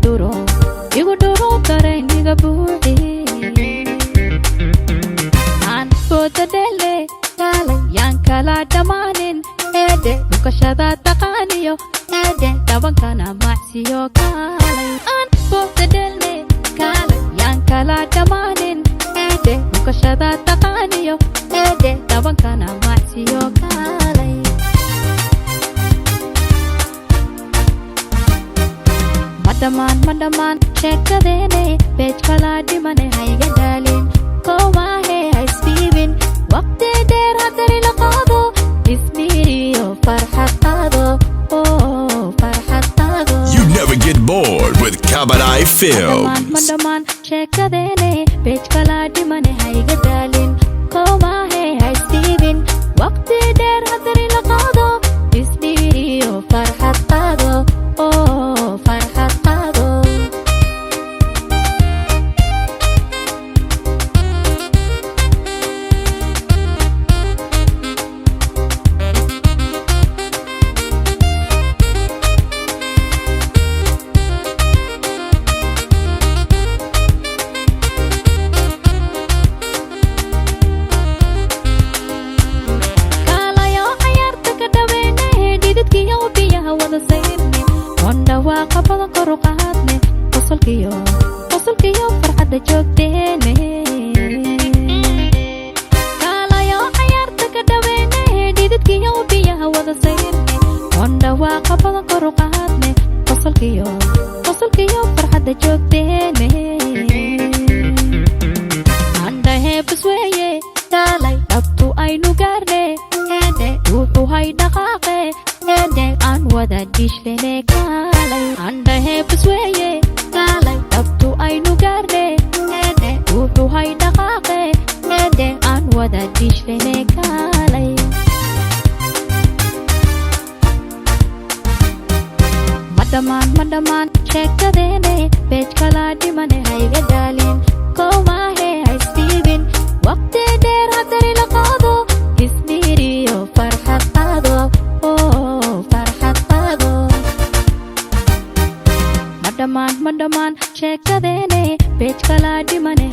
Dhuro igu dhuro, dareen iga buuxi. Aan booda dhele, kaalay, yaan kala dhammaanin. Eede dhukashada taqaaniyo, eede dhabankana macsiyo, kaalay. Aan booda dhelne, kaalay, yaan kala dhammaanin. Eede dhukashada taqaaniyo, eede dhabankana macsiyo, kaalay. Ma dhammaan, ma dhammaan sheekadeene, beej kala dhimane, hayga daalin. Koomaahe, ha isdhiibin, waqti dheer haddari la qaado. Isdhiiriyo, farxad qaado, oo farxad qaado. You never get bored with Kabadai Ma dhammaan, ma Films. dhammaan sheekadeene, beej kala dhimane, hayga daalin. Koomaahe, ha isdhiibin, waqti dheer haddari la qaado. Isdhiiriyo, farxad qaado, oo farxad qaado. Kaalayo, cayaarta ka dhaweene, dhididkiyo biyaha wada sayrne, oon dhawaaqa badan kor u qaadne, qosolkiyo qosolkiyo farxadda joogteene. Kaalayo, cayaarta ka dhaweene, dhididkiyo biyaha wada sayrne, oon dhawaaqa badan kor u qaadne, qosolkiyo qosolkiyo farxadda joogteene. Andhahe basweeye, kaalay, dhabtu aynu gaarne. Eede wuxuu hay dhaqaaqe, eede aan wada dhishlene, kaalay. Andhahe basweeye, kaalay, dhabtu aynu gaarne. Eede wuxuu hay dhaqaaqe, eede aan wada dhishlene, kaalay. Ma dhammaan, ma dhammaan sheekadeene, beej kala dhimane, hayga daalin. Koomaahe, ha isdhiibin, waqti dheer haddari la qaado. Isdhiiriyo, farxad qaado, oo farxad qaado. Ma dhammaan, ma dhammaan sheekadeene, beej kala dhimane.